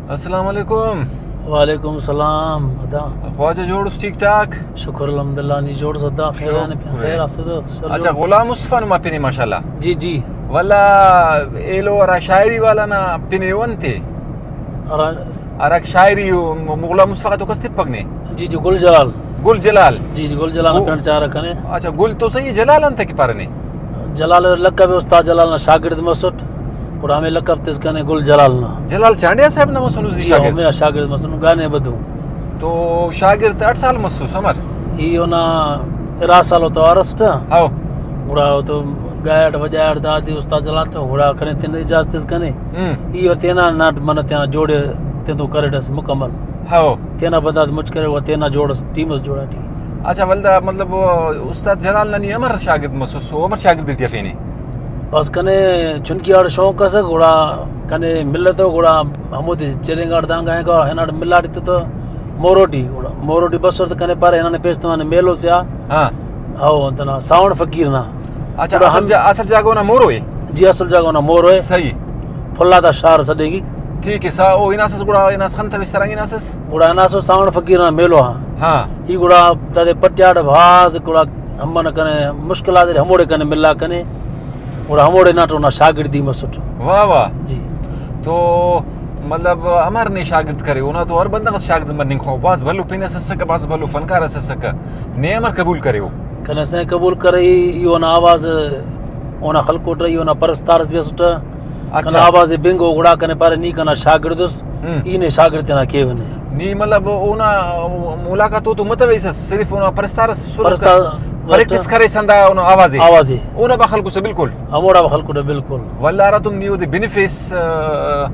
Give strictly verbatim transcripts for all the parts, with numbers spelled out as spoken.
السلام علیکم۔ وعلیکم السلام، ادا۔ خواجہ جوڑ اس، ٹھیک ٹھاک؟ شکر الحمدللہ، نی جوڑ اس ادا؟ خیر آن پن، شکر۔ خیر آسود، سر اچھا، جوڑ اس۔ غلام مصطفیٰ نما پنے ماشاءاللہ۔ جی، جی۔ ولا ایلو ہرا شاعری والا نا پنے او انتے؟ ہرا ہرا شاعری او غلام مصطفیٰ تو کس تپک نے؟ جی، جی، گل جلال۔ گل جلال۔ جی، جی، گل جلال او۔ پن چارہ کنے۔ اچھا، گل تو صحیح، جلال انت کہ پارنے؟ جلال لقب استاد جلال نا شاگرد مسٹ، گڑا ہمے لقب تس کنے گل جلال نا۔ جلال چانڈیا صاحب نا مسنو زی جی، شاگرد؟ ہمے شاگرد مسنو، گانے بدو۔ تو شاگرد اٹ سال مسوس امر؟ ای اونا ارا سال او تو ارسٹ۔ ہاؤ۔ گڑا او تو گائٹ وجائٹ دادی استاد جلال تو گڑا کنے تین اجازت تس کنے۔ ہم۔ ای او تینا ناٹ من تینا جوڑے تین تو کریٹ اس مکمل۔ ہاؤ۔ تینا بندات مچ کرے و تینا جوڑ اس، ٹیم اس جوڑا ٹی۔ اچھا، ولدا مطلب، استاد جلال نا نی امر شاگرد مسوس، او امر شاگرد ٹی افینے؟ بس کنے چنکی آڑ شوق اس، گڑا کنے ملتو، گڑا ہمودے چرینگاڑ دانگا اینگا، ہناڑ ملاڑ تو، تو مورو ٹی، گڑا مورو ٹی بسر تو کنے پارے ہنانے پیش تمانے میلو سیا۔ ہاں۔ او انتنا ساوڑ فقیر نا۔ اچھا، گڑا اصل ہم جا-، اصل جاگہ اونا مورو اے؟ جی، اصل جاگہ اونا مورو اے۔ صحیح۔ پھلا تا شار سڈینگک۔ ٹھیک ہے، سا-، او ہناسس گڑا ہناس خن تبے سرنگ ہناسس؟ گڑا ہناسو ساوڑ فقیر نا میلو آ۔ ہاں۔ ای گڑا دادے پٹیاڑ بھاز گڑا ہمن کنے مشکل آ دے ہموڑے کنے ملا کنے۔ گڑا ہموڑے ناٹ اونا شاگردی مسٹ۔ واہ واہ۔ جی۔ تو مطلب امر نے شاگرد کرے، اونا تو ہر بندغ اس شاگرد مننگ خواہ، بھاز بھلو پن اس اسکہ، بھاز بھلو فنکار اس اسکہ، نے امر قبول کرے او؟ کنے سے قبول کرے، ای اونا آواز اونا خلکوٹ، ای اونا پرستار اس بھی اسٹ۔ اچھا۔ کنا آواز بنگ او گڑا کنے پارے نی کنا شاگرد اس، ہم۔ ای نے شاگرد تینا کیوہ نے۔ نی مطلب اونا ملاقات او تو متویسس، صرف اونا پرستار اس سر پرستار پریکٹس وٹ۔ کریس ہندا اونا آواز اے۔ آواز اے۔ اونا با خلکوسہ بالکل۔ ہموڑا با خلکوٹہ بالکل۔ ولدا ہراتم نی اودے بنفیس، آ، آ،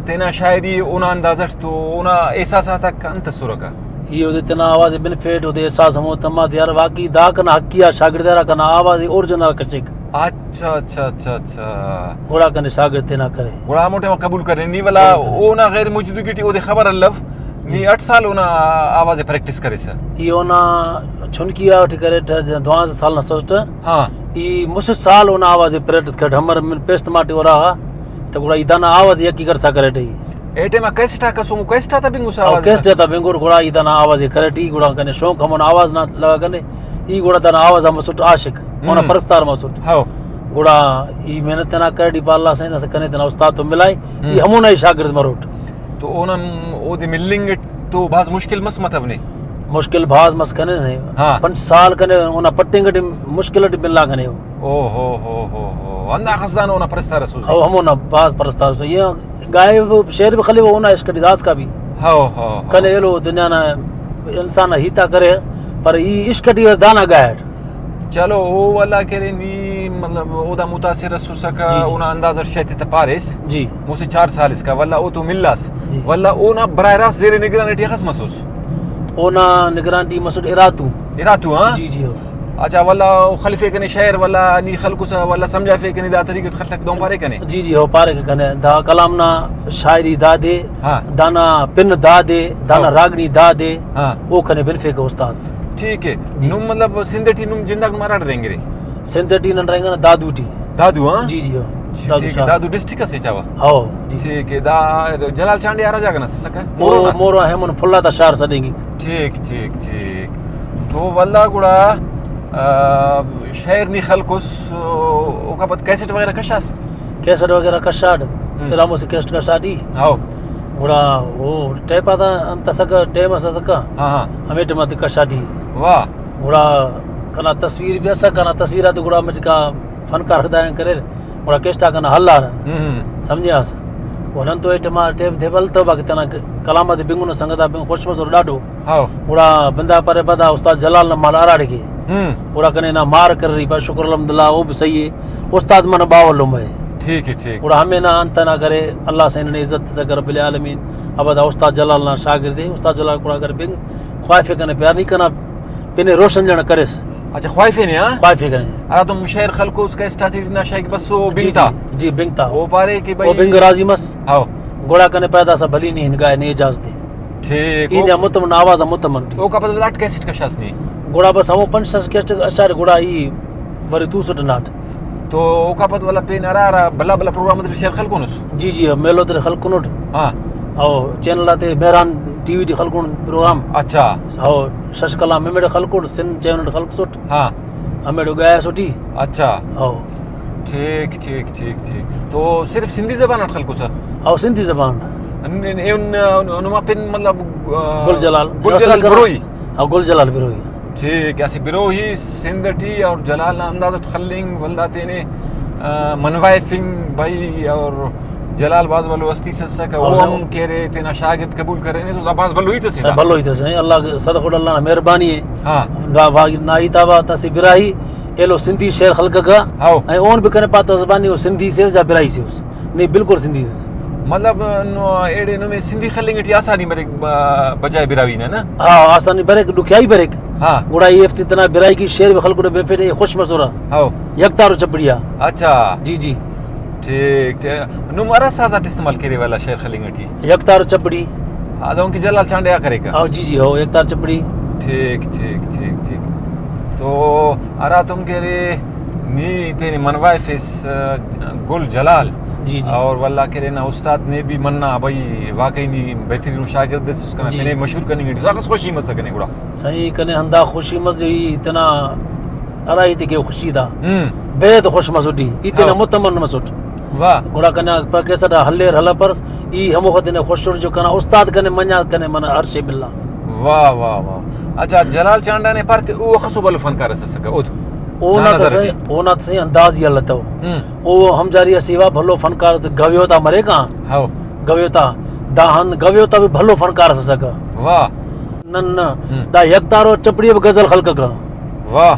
تینا شاعری اونا انداز اٹ تو اونا احساسات آک انت اسرکہ؟ ای اودے تینا آواز بنفیٹ، اودے احساس ہمو تما تے یار واقعی دا کنا حقی آ شاگرد ہرا کنا آواز اوریجنل کشک۔ اچھا، اچھا، اچھا، اچھا۔ گڑا کنے شاگرد تینا کرے۔ گڑا ہمو ٹائم قبول کرے۔ نی ولا قبول کرے۔ اونا غیر موجودگی ٹی اودے خبر الو، نی جی۔ اٹ سال اونا آواز پریکٹس کریسہ۔ ای اونا چھنکی آ ٹی کریٹ، دوانزہ سال نا سسٹ۔ ہاں۔ ای مسہ سال اونا آواز پریکٹس کریٹ، ہمر من پیش تما ٹی اراغا، تو گڑا ای دانا آواز یکی کرسا کریٹ ای۔ اے ٹائما کیسٹ آ کسو، کیسٹ آتا بنگسہ او آواز کیسٹ نا؟ آتا بنگور، گڑا ای دانا آواز کرٹ ای، گڑا کنے شوق ہمونا آواز نا لگا کنے۔ ای گڑا دانا آواز آ مسٹ عاشق، اونا ہم۔ پرستار مسٹ۔ ہو۔ گڑا ای محنت تینا کرٹ ای پا اللہ سائیں داسہ کنے تینا استاد تو ملائے، ہم۔ ای ہمونا ای شاگرد مروٹ۔ تو اونا م-، اودے ملنگ اٹ تو بھاز مشکل مس متو نے؟ مشکل بھاز مس کنے سے۔ ہاں۔ پنچ سال کنے اونا پٹنگ اٹ مشکل اٹ ملا کنے او۔ او ہو ہو ہو ہو۔ ہنداخس دانا اونا پرستار اسوس۔ او ہمونا بھاز پرستار اسوس۔ یہ گائے شعر بھی خلیو اونا عشق ٹی داسکا بھی۔ ہو، ہو، ہو۔ کنے ایلو دنیا نا انسان نا ہیتا کرے، پر ای عشق ٹی دانا گائیڈ۔ چلو، او ولا کہ ارے نی مطلب اودا متاثر اسوسکہ، جی، جی۔ اونا انداز اٹ شاید تہ پاریس۔ جی۔ مسہ چار سال اسکا، ولا او تو ملاس۔ جی۔ ولا اونا براہ راست زیر نگرانی ٹی اخس مسوس؟ اونا نگرانی ٹی مسٹ اراتو۔ اراتو، ہاں؟ جی، جی، ہو۔ اچھا، ولا او خلفے کنے شعر، ولا نی خلکسہ، ولا سمجھافے کنے دا طریقہ اٹ خلک دہن پارے کنے؟ جی، جی، ہو، پارے کہ کنے دا کلام نا شاعری دادے، ہاں۔ دانا پن دادے، دانا ہاں۔ راگنی دادے، ہاں۔ او کنے بنفیکہ استاد۔ ٹھیک ہے۔ جی۔ نم مطلب سندھ ٹی نم جنداک مراٹ رہینگرے؟ سندھ ٹی نن رہینگنہ دادو ٹی۔ دادو، ہاں؟ جی، جی، ہاں۔ ٹھیک دادو ہے، شار۔ دادو ڈسٹرکٹ اسے چاوا؟ ہاؤ، جی۔ ٹھیک ہے، دا جلال چانڈی ہرا جاگہ نا اسکہ؟ مورو مورو، نا؟ مورو ہمون پھلا تا شار سڈینگک۔ ٹھیک، ٹھیک، ٹھیک۔ تو ولدا گڑا، آ، شعر نی خلکس، اوکا پد کیسٹ وغیرہ کشاس؟ کیسٹ وغیرہ کشاٹ، ہم۔ ارا مسہ کیسٹ کشاٹ ای۔ ہاؤ۔ گڑا او ٹیپ آتا انت اسکہ، ٹائم اس اسکہ۔ ہاں، ہاں۔ ہمے ٹائم آتے کشاٹ ای۔ واہ۔ گڑا کنا تصویر بھی اسکہ، کنا تصویر آتے گڑا مچکا فنکار ہدایان کریر۔ گڑا کیسٹ آ کنا ہلار۔ ہم، ہم۔ سمجھاس؟ و نن تو اے ٹائما ٹیپ دے بل تو باقی تینا ک-، کلام آتے بنگنہ، سنگت آ بنگ خوش مسر ڈاڈو۔ ہاؤ۔ گڑا بندہ پارے پدا استاد جلال نا مال ہراڑے کے۔ ہم۔ گڑا کنے نا مار کرری پا شکر الحمدللہ او بھی صحیح ہے۔ استاد من باول لمبے۔ ٹھیک ہے، ٹھیک۔ گڑا ہمے نا انت نا کرے اللہ سائیں نے عزت تسکہ رب العالمین۔ ابدا استاد جلال نا شاگرد ہے۔ استاد جلال گڑا اگر بنگ خواہفے کنے پیار نی کنا پنے روشن جنڑ کریس۔ اچھا، خواہفینے، ہاں؟ خواہفے کنے۔ ہراتم شعر خلکوس کیسٹ آتے ٹی نا شاغک بس او جی، بنگتا۔ جی، جی، بنگتا۔ او پارے کہ بھئی او بنگ راضی مس۔ ہاؤ۔ گڑا کنے پیدا سا بھلی نی ہنگائے نے اجازت دے۔ ٹھیک، ای او نے متمن آواز متمن ٹی۔ اوکا پد ولا اٹ کیسٹ کشاس نی؟ گڑا بس ہمو پنچ سس کیسٹ اشار گڑا ای ورے توسٹ ناٹ۔ تو اوکا پد ولا پین ہرا ہرا بھلا بھلا پروگرام تے شعر خلکونس؟ جی، جی، میلو تے خلکنٹ۔ ہاں۔ او چینل آتے مہران ٹی وی ٹی خلکون پروگرام۔ اچھا۔ او شش کلام ہمیڑے خلکوٹ، سندھ چینل ٹی خلکسٹ۔ ہاں۔ ہمیڑے گیا سٹی۔ اچھا۔ او۔ ٹھیک، ٹھیک، ٹھیک، ٹھیک۔ تو صرف سندھی زبان اٹ خلکوسہ؟ او سندھی زبان۔ ان-، ان-، ان-، ان-، نما پن مطلب، آ، گل جلال۔ گل جلال بروئی۔ او گل جلال بروئی۔ ٹھیک، اسہ بروہی سندھ ٹی اور جلال نا انداز اٹ خلنگ، ولدا تینے، آ، منوائفنگ بھائی، اور جلال بھاز بھلو ہستی اس اسکہ، او او ہم کہ ارے تینا شاگرد قبول کرینے تو دا بھاز بھلو ہیت اسے سر، دا۔ بھلو ہیت اسے، اللہ صدق اللہ نا مہربانی ہے۔ ہاں۔ دا وا-، نا ہیت آ با تا اسہ براہی ایلو سندھی شعر خلککہ، ہاؤ۔ اے اون بھی کنے پاتا زبانی او سندھی سے یا براہی سے اس۔ نہیں، بالکل سندھی سے۔ مطلب، نو ایڑے نمے سندھی خلنگ ٹی آسانی بریک، آ، بجائے براہوئی نا، نا؟ ہاں، آسانی بریک، ڈکھیائی بریک۔ ہاں۔ گڑا ای ہفتے تینا براہی کی شعر بھی خلکوٹے بنفیٹ، اے خوش مسرہ۔ ہاؤ۔ یکتار و چپڑیا۔ اچھا۔ جی، جی۔ ٹھیک، ٹھیک۔ نم ہرا ساز آتے استعمال کرے والا شعر خلنگ ٹی؟ یکتار و چپڑی۔ آ، دہنکہ جلال چانڈیا کریکہ؟ ہاؤ، جی، جی، ہاؤ، یکتار چپڑی۔ ٹھیک، ٹھیک، ٹھیک، ٹھیک۔ تو ہراتم کہ ارے نی تینے منوائفس، آ، گل جلال۔ جی، جی۔ اور واللہ کہ ارے نا استاد نے بھی منا بھائی، واقعی نی بہترین شاگرد اس، اس کنا جی۔ تینے مشہور کننگ ٹی اخس خوشی مسکنے گڑا۔ سائیں، کنے ہندا خوشی مس جو ای تینا ہرا ہیتے کہ خوشی دا۔ ہم۔ بے حد خوش مسٹ ای، ای تینا ہاؤ۔ متمن مسٹ۔ واہ۔ گڑا کنا پا کیسٹ آ ہلیر ہلا پرس، ای ہموخہ تینے خوش اٹ جو کنا استاد کنے منجا کنے من ہر شے ملا۔ واہ، واہ، واہ۔ اچھا، جلال چانڈا نے پار کہ او اخسو بھلو فنکار اس اسکہ، اود؟ اونا نا نظر تسے، اٹی۔ اونا تسے انداز ہی التو۔ ہم۔ او ہم جاری اسیوا بھلو فنکار اس، گویو تا مریک آ۔ ہاؤ۔ گویو تا، دا ہند گویو تا بھی بھلو فنکار اس اسکہ۔ واہ۔ نن ہم۔ دا یکتار و چپڑی ء غزل خلککہ۔ واہ۔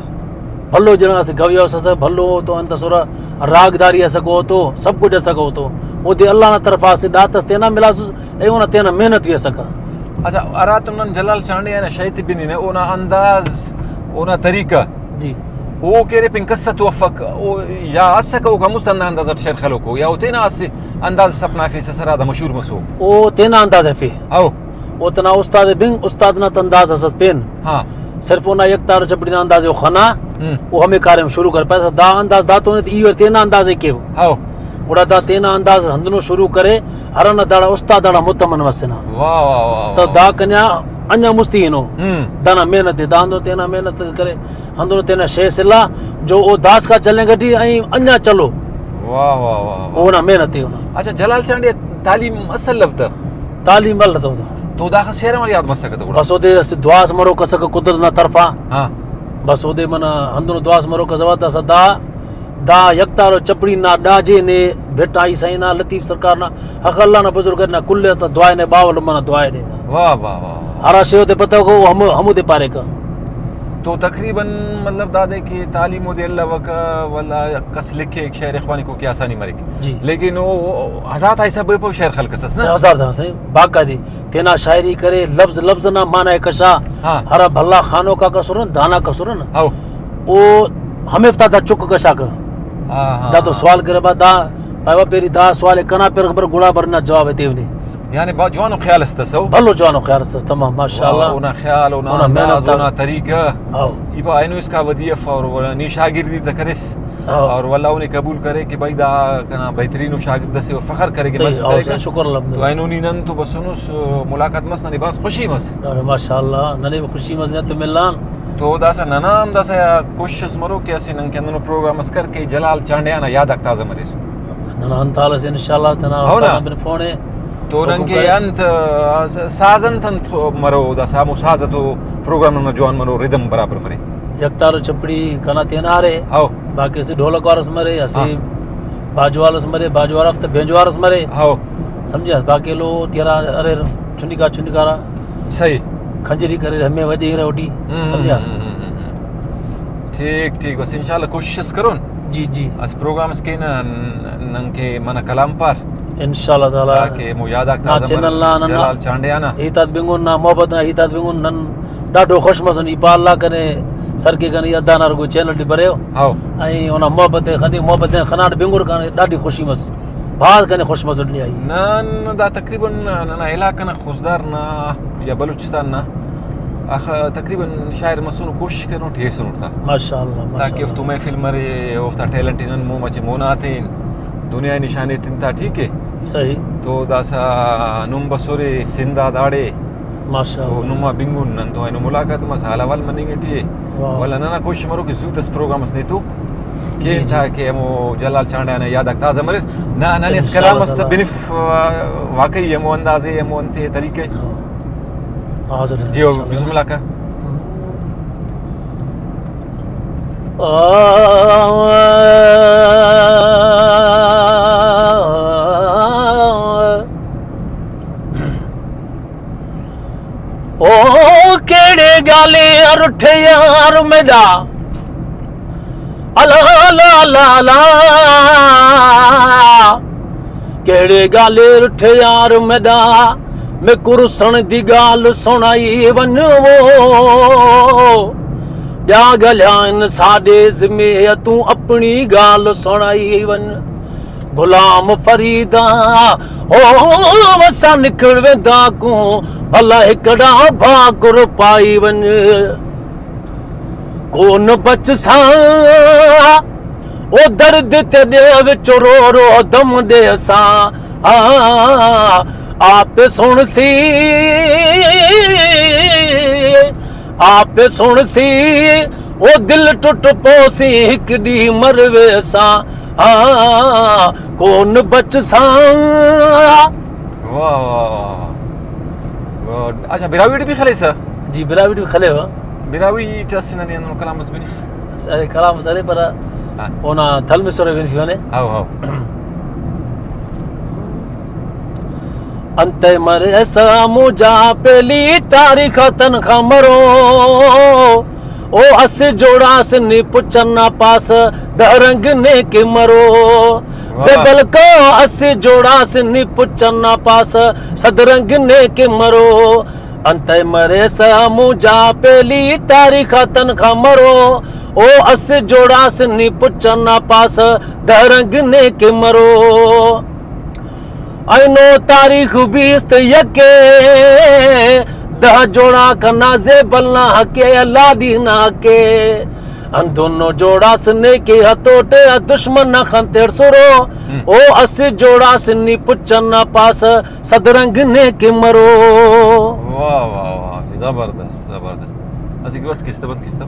بھلو جنا اسہ گویو اس اسہ، بھلو او تو انت اسرہ، راگداری اسکہ او تو، سب کچھ اسکہ او تو۔ اودے اللہ نا طرفا اسہ ڈات اس تینا ملاسس، ای اونا تینا محنت بھی اسکہ۔ اچھا، ہراتم نن جلال چانڈیا نا شے تے بننہ، اونا انداز، اونا طریقہ، جی۔ او کہ ارے پین کس اتو افک، او یا اسکہ اوکا مست ہندا انداز اٹ شعر خلوکو، یا او تینا اسہ انداز اس اپنافیسہ ہرا دا مشہور مسو؟ او تینا انداز افے۔ ہو۔ او تینا استاد ء بنگ، استاد نا تا انداز اس ئس پین۔ ہاں۔ صرف اونا یکتار و چپڑی نا انداز ء او خنا، ہم۔ او ہمے کاریم شروع کرے۔ پائسہ دا انداز دا تو نے ای وار تینا انداز ء کیو۔ ہاؤ۔ گڑا دا تینا انداز ہندنو شروع کرے، ہرانا داڑا استاد داڑا متمن مسنہ۔ واہ، واہ، واہ، تو واہ۔ دا کنیا انجا مستی ہنو۔ ہم۔ دانا محنت ء، دا ہندن تینا محنت کرے۔ ہندن تینا شے سلا جو او داسکا چلینگ ٹی ائیں انجا چلو۔ واہ، واہ، واہ، واہ۔ اونا محنت ء اونا۔ اچھا، جلال چانڈیا تعلیم اس الو تہ؟ تعلیم الو تہ۔ تو داخس شعر امر یاد مسکہ تہ گڑا؟ بس اودے اسہ دعا اس مروک اسکہ قدرت نا طرفا۔ ہاں۔ بس اودے من ہندن دعا اس مروک اسہ وخت داسا دا، دا یکتار و چپڑی نا ڈاجے نے بھٹ آئی سائیں نا، لطیف سرکار نا، حق اللہ نا بزرگ نا کل تا دعا نے باول منا دعا نے۔ واہ، واہ، واہ، واہ۔ ہرا شے اودے پتہ کو ہمو، ہمودے پاریکہ۔ تو تقریباً مطلب دادے کہ تعلیم اودے الوکہ، ولا کس لکھیک شعر خوانیکو کہ آسانی مریک۔ جی۔ لیکن او، او ہزار تا حساب پہ شعر خلکسس نا؟ ہزار تا سے باقاعدہ تینا شاعری کرے، لفظ لفظ نا معنی کشا۔ ہاں۔ ہرا بھلا خانوک آک اسرن، داناک اسرن۔ ہاؤ۔ او ہمیفتا دا چک کشاکہ۔ ہاں، ہاں، دا تو ہاں۔ سوال کرے با دا، پائے وا پیری دا سوال کنا پر خبر گڑا بر نا جواب تیونے۔ یعنی با جوانو خیال اس تسو؟ بھلو جوانو خیال اس تس، تمام، ماشاءاللہ۔ واہ، اونا خیال، اونا اونا انداز، محنت آ۔ اونا طریقہ۔ ہاؤ۔ ای با اینو اسکا ودی اف اور نی شاگردی تہ کریس۔ ہاؤ۔ اور واللہ اونے قبول کرے کہ بھائی دا کنا بہترین و شاگرد اسے اور فخر کرے کہ صحیح، مست ہاؤ، کرے صحیح، کہ۔ شکر الحمدللہ۔ تو اینو نی نن تو بسنس، ملاقات مس، ننے بھاز خوشی مس۔ ارے ماشاءاللہ، ننے بھی خوشی مس، نے تو ملان۔ تو داسہ ننا ہم داسہ کوشش اس مرو کہ اسہ نن کہ ہندنو پروگرام اس کر کہ جلال چانڈیا نا یاد آک تازہ مریر۔ ننا انت حال اس انشاءاللہ تینا ہو نا؟ استاد نا بن فون ء تو نن حکم کہ کرس۔ انت، آ، س-، ساز انت انت مرو، داسہ ہمو ساز تو پروگرام نا جوان مرو، ردم برابر مرے۔ یکتار و چپڑی کنا تینا ارے۔ ہو۔ باقی اسہ ڈھولک وارس مرے، اسہ ہاں۔ باجوال اس مرے، باجوال افتا بینجوار اس مرے۔ ہو۔ سمجھاس؟ باقی لو تیرا اریر چنڈیکا چنڈیکارا۔ صحیح۔ کھنجری کریر ہمے وجہ ارے اوٹی۔ ہم، سمجھاس؟ ہم، ہم، ہم، ہم۔ ٹھیک، ٹھیک، بس انشاءاللہ کوشش اس کرون۔ جی، جی۔ اس پروگرام اس کینہ، ن-، نن کہ منہ کلام پار۔ انشاءاللہ تعالی۔ تاکہ مو یاد آک نا تازہ چینل مرن۔ نا نن جلال چانڈیا نا۔ ہیت آک بنگن نا، محبت نا ہیت آک بنگن نن۔ ڈاڈو خوش مسن، ای پا اللہ کنے سر کے کنے ای ادا نا رگو چینل ٹی بریو۔ ہاؤ۔ ائیں اونا محبت ء خنی، محبت ء خناٹ بنگڑ کنے ڈاڈی خوشی مس۔ بھاز کنے خوش مسٹ نی آئی۔ نن دا تقریباً ننا علاقہ نا خضدار نا یا بلوچستان نا اخ-، تقریباً شاعر مسنو، کوشش کرینٹ ہیسنٹ تا۔ ماشاءاللہ، تاکہ ماشاءاللہ۔ اوفتو محفل مرے، اوفتا ٹیلنٹ ء نن مون مچہ مونا تین، دنیا ء نشان ایتن تا، ٹھیک ء۔ صحیح۔ تو داسہ نم بسورے سندھ آ داڑے، ماشاءاللہ۔ تو نما بنگن نن تو اینو ملاقات مس، حال احوال مننگ ٹی اے۔ واہ۔ ولدا ننا کوشش مرو کہ زوت اس پروگرام اس نے تو جی، کین جی۔ تاکہ ہمو جلال چانڑہ نا یاد آک تازہ مریر۔ نا، ننے اس انشاءاللہ کلام اس تہ تعالیٰ۔ بنف، آ، واقعی ہمو انداز اے، ہمو انتے طریقہ اے۔ ہاں۔ حاضر اے، جی، انشاءاللہ۔ بسم اللہ کا۔ او کیڑے گالے رٹھے یار میڈا، الا لا لا لا، کیڑے گالے رٹھے یار میڈا، میکوں رسن دی گال سنائی ونج۔ او جا گلیا ان ساڈے ذمے، توں اپنی گال سنائی ونج۔ غلام فریدا، او وسا نکڑ ویندا کوں، بھلا ہکڑا بھاکر پائی ونج۔ کون بچساں او درد تیڈے وچ رو رو دم ڈیساں۔ آ، آپ سنسی، آپ سنسی، او دل ٹٹ پوسی، ہک ڈینہہ مر ویساں۔ آ، کون بچساں۔ واہ، واہ، واہ، واہ۔ گڈ۔ اچھا، براہوئی ٹی بھی خلیسہ؟ جی، براہوئی ٹی بھی خلیوہ۔ براہوئی ٹی اسہ ننے ہندن کلام اس بنف۔ ارے، کلام اس ارے، پر ہاں۔ اونا تھل مسرے بنفیونے۔ ہاؤ، ہاؤ۔ انتئے مریسہ مونجا پیلی تاریخ آ تنخواہ مرو۔ او اسہ جوڑاس نی پچن نا پاس، دہ رنگ نے کہ مرو۔ واہ۔ زیبل کو اسہ جوڑاس نی پچن نا پاس، صد رنگ نے کہ مرو۔ انتئے مریسہ مونجا پیلی تاریخ آ تنخواہ مرو۔ او اسہ جوڑاس نی پچن نا پاس، دہ رنگ نے کہ مرو۔ اینو تاریخ بیست یکے، دہ جوڑاک نا زیبل نا حقے، لاڈی نا حقے۔ ہندنو جوڑاس نے کہ ہتوٹے آ دشمن نا خن تیڑسرو۔ ہم۔ او اسہ جوڑاس نی پچن نا پاس، صد رنگ نے کہ مرو۔ واہ، واہ، واہ، زبردست، زبردست۔ اسہ کہ بس کستہ بند کستہ۔